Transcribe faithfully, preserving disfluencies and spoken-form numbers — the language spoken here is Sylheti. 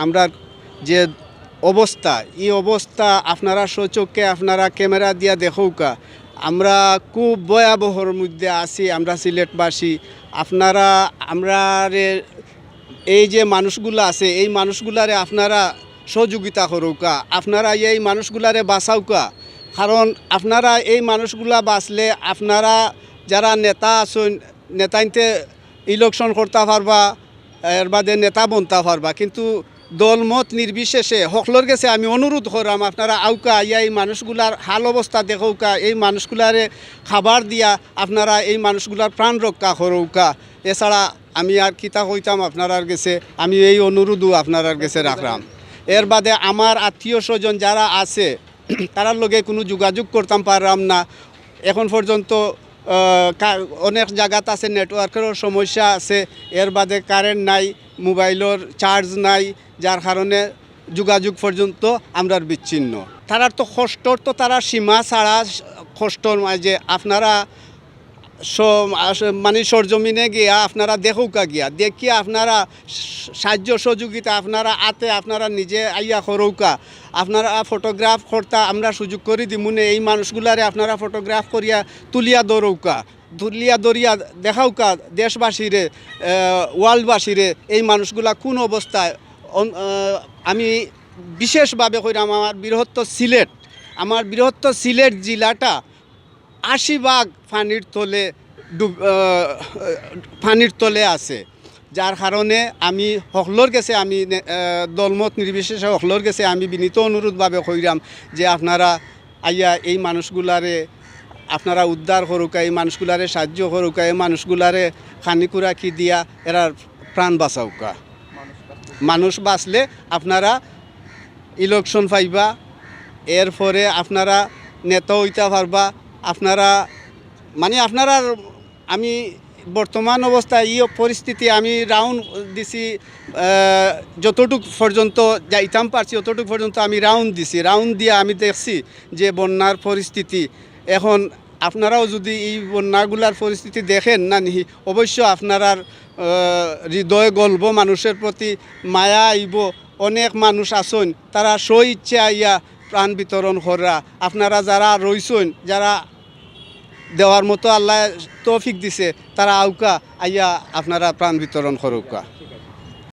আমরার যে অবস্থা, ই অবস্থা আপনারা স্বচক্ষে আপনারা ক্যামেরা দিয়া দেখউক্কা। আমরা খুব ভয়াবহর মধ্যে আছি, আমরা সিলেটবাসী। আপনারা, আমরারে, এই যে মানুষগুলা আছে, এই মানুষগুলারে আপনারা সহযোগিতা করউক্কা, আপনারা এই মানুষগুলারে বাঁচাউক্কা। কারণ আপনারা এই মানুষগুলা বাঁচলে আপনারা যারা নেতা আছইন, নেতাইন্তে ইলেকশন করতা পারবা, এর বাদে নেতা বনতা পারবা, কিন্তু দলমত নির্বিশেষে হকলর গেছে আমি অনুরোধ কররাম, আপনারা আউক্কা, আইয়া এই মানুষগুলার হাল অবস্থা দেখউক্কা, এই মানুষগুলারে খাবার দিয়া আপনারা এই মানুষগুলার প্রাণ রক্ষা করউক্কা। এছাড়া আমি আর কিতা কইতাম আপনারার গেছে, আমি এই অনুরোধও আপনারার গেছে রাখরাম। এর বাদে আমার আত্মীয় স্বজন যারা আছে, তারার লগে কোনো যোগাযোগ করতাম পাররাম না। এখন পর্যন্ত, আহ, কা-, অনেক জাগাত আছে নেটওয়ার্কেরও সমস্যা আছে, এর বাদে কারেন্ট নাই, মোবাইলর চার্জ নাই, যার কারণে যোগাযোগ পর্যন্ত আমরার বিচ্ছিন্ন। তারার তো কষ্টর তো তারা সীমা ছাড়া কষ্টর মাঝে আপনারা স-, আস-, মানে সরজমিনে গিয়া আপনারা দেখউক্কা গিয়া, দেখিয়া আপনারা স-, সাহায্য সহযোগিতা আপনারা আতে আপনারা নিজে আইয়া করউক্কা। আপনারা ফটোগ্রাফ করতা আমরা সুযোগ করি দিমুনে, এই মানুষগুলারে আপনারা ফটোগ্রাফ করিয়া তুলিয়া ধরউক্কা, তুলিয়া ধরিয়া দেখাউক্কা দেশবাসীরে, আহ, ওয়ার্ল্ডবাসীরে এই মানুষগুলা কোন অবস্থায়। অন-, আহ, আমি বিশেষভাবে কইরাম আমার বৃহত্তর সিলেট, আমার বৃহত্তর সিলেট জেলাটা আশি ভাগ পানির তলে ডুব-, আহ, পানির তলে আছে, যার কারণে আমি হকলর গেছে আমি নে-, আহ, দলমত নির্বিশেষে হকলর গেছে আমি বিনীত অনুরোধভাবে কইরাম যে আপনারা আইয়া এই মানুষগুলারে আপনারা উদ্ধার করউক্কা, এই মানুষগুলারে সাহায্য করউক্কা, এই মানুষগুলারে খানি খুরাকি দিয়া এরার প্রাণ বাঁচাউক্কা। মানুষ বাঁচলে আপনারা ইলেকশন পাইবা, এরপরে আপনারা নেতা অইতা পারবা। আপনারা, মানে, আপনারার, আমি বর্তমান অবস্থায় ই পরিস্থিতি আমি রাউন্ড দিছি, আহ, যতটুক পর্যন্ত যাইতাম পারছি, অতটুক পর্যন্ত আমি রাউন্ড দিছি। রাউন্ড দিয়া আমি দেখছি যে বন্যার পরিস্থিতি। এখন আপনারাও যদি এই বন্যাগুলার পরিস্থিতি দেখেন না নি, অবশ্য আপনারার, আহ, হৃদয় গলব, মানুষের প্রতি মায়া আইব। অনেক মানুষ আছইন, তারা স্ব ইচ্ছে আইয়া প্রাণ বিতরণ কররা। আপনারা যারা রইছইন, যারা দেওয়ার মতো আল্লায় তৌফিক দিছে, তারা আউক্কা আইয়া আপনারা প্রাণ বিতরণ করউক্কা।